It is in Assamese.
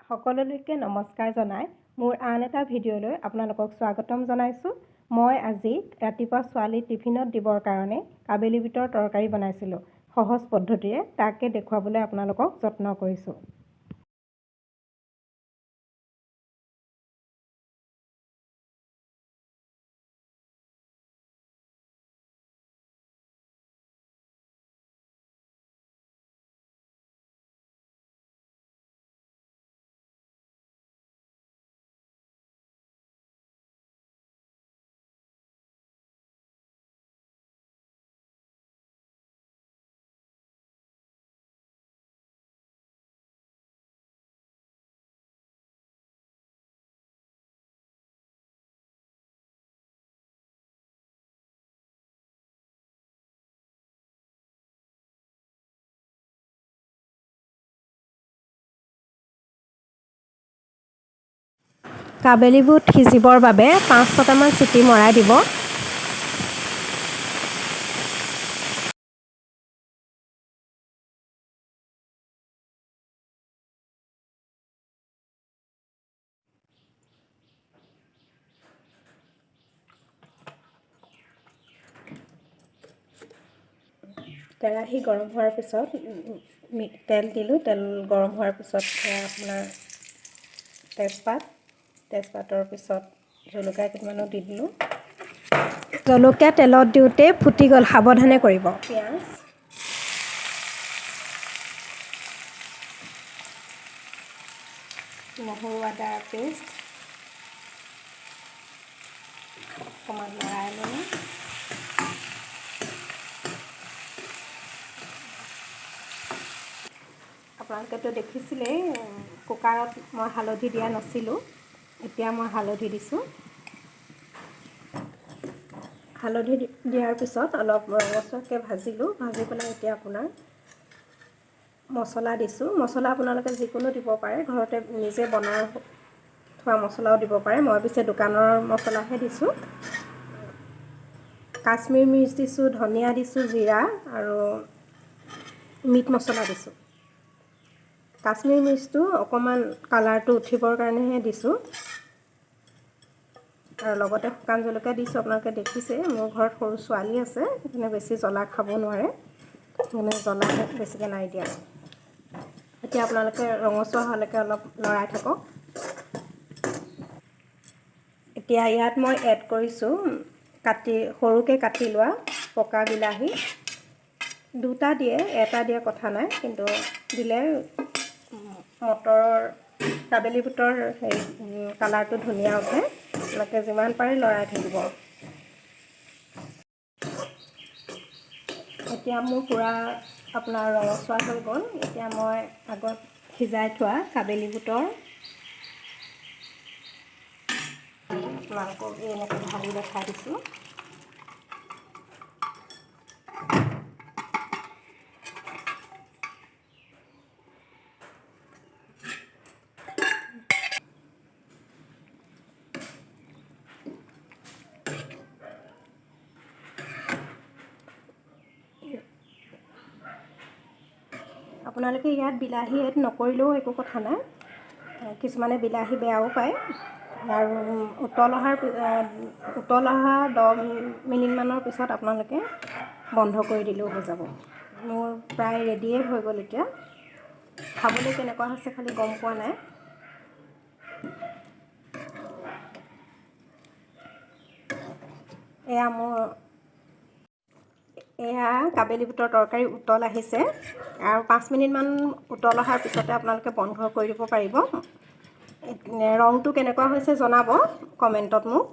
সকলোলৈকে নমস্কাৰ জনাই মোৰ আন এটা ভিডিঅ'লৈ আপোনালোকক স্বাগতম জনাইছোঁ। মই আজি ৰাতিপুৱা ছোৱালী টিফিনত দিবৰ কাৰণে কাবেলি বুটৰ তৰকাৰী বনাইছিলোঁ সহজ পদ্ধতিৰে। তাকে দেখুৱাবলৈ আপোনালোকক যত্ন কৰিছোঁ। কাবেলি বুট সিজিবৰ বাবে 5-6টামান চিটি মৰাই দিব। কেৰাহী গৰম হোৱাৰ পিছত তেল দিলোঁ। তেল গৰম হোৱাৰ পিছত আপোনাৰ তেজপাত, তেজপাতৰ পিছত জলকীয়া কেইটামানো দি দিলোঁ। জলকীয়া তেলত দিওঁতে ফুটি গ'ল, সাৱধানে কৰিব। পিঁয়াজ, নহৰু, আদাৰ পেষ্ট অকণমান লৰাই ল'লোঁ। আপোনালোকেতো দেখিছিলেই, কুকাৰত মই হালধি দিয়া নাছিলোঁ। এতিয়া মই হালধি দিছোঁ। হালধি দিয়াৰ পিছত অলপ ৰঙচুৱাকৈ ভাজিলোঁ। ভাজি পেলাই এতিয়া আপোনাৰ মছলা দিছোঁ। মছলা আপোনালোকে যিকোনো দিব পাৰে, ঘৰতে নিজে বনাই থোৱা মছলাও দিব পাৰে। মই পিছে দোকানৰ মছলাহে দিছোঁ। কাশ্মীৰ মিৰ্চ দিছোঁ, ধনিয়া দিছোঁ, জিৰা আৰু মিট মছলা দিছোঁ। কাশ্মীৰ মিৰ্চটো অকণমান কালাৰটো উঠিবৰ কাৰণেহে দিছোঁ আৰু লগতে শুকান জলকীয়া দিছোঁ। আপোনালোকে দেখিছে, মোৰ ঘৰত সৰু ছোৱালী আছে, সেইকাৰণে বেছি জ্বলা খাব নোৱাৰে, সেইকাৰণে জ্বলা বেছিকৈ নাই দিয়া। এতিয়া আপোনালোকে ৰঙচুৱা হোৱালৈকে অলপ লৰাই থাকক। এতিয়া ইয়াত মই এড কৰিছোঁ সৰুকৈ কাটি লোৱা পকা বিলাহী। দুটা দিয়ে, এটা দিয়ে কথা নাই, কিন্তু দিলে মটৰৰ কাবেলি বুটৰ হেৰি কালাৰটো ধুনীয়া উঠে। আপোনালোকে যিমান পাৰে লৰাই থাকিব। এতিয়া মোৰ পূৰা আপোনাৰ ৰঙচুৱা হৈ গ'ল। এতিয়া মই আগত সিজাই থোৱা কাবেলি বুটৰ আপোনালোকক এনেকৈ ঢালি দেখাই দিছোঁ। আপোনালোকে ইয়াত বিলাহী এড নকৰিলেও একো কথা নাই। কিছুমানে বিলাহী বেয়াও পায়। আৰু উতল অহা 10 মিনিটমানৰ পিছত আপোনালোকে বন্ধ কৰি দিলেও হৈ যাব। মোৰ প্ৰায় ৰেডিয়ে হৈ গ'ল। এতিয়া খাবলৈ কেনেকুৱা হৈছে খালি গম পোৱা নাই। এয়া কাবেলি বুটৰ তৰকাৰী উতল আহিছে আৰু 5 মিনিটমান উতল অহাৰ পিছতে আপোনালোকে বন্ধ কৰি দিব পাৰিব। ৰংটো কেনেকুৱা হৈছে জনাব কমেণ্টত মোক।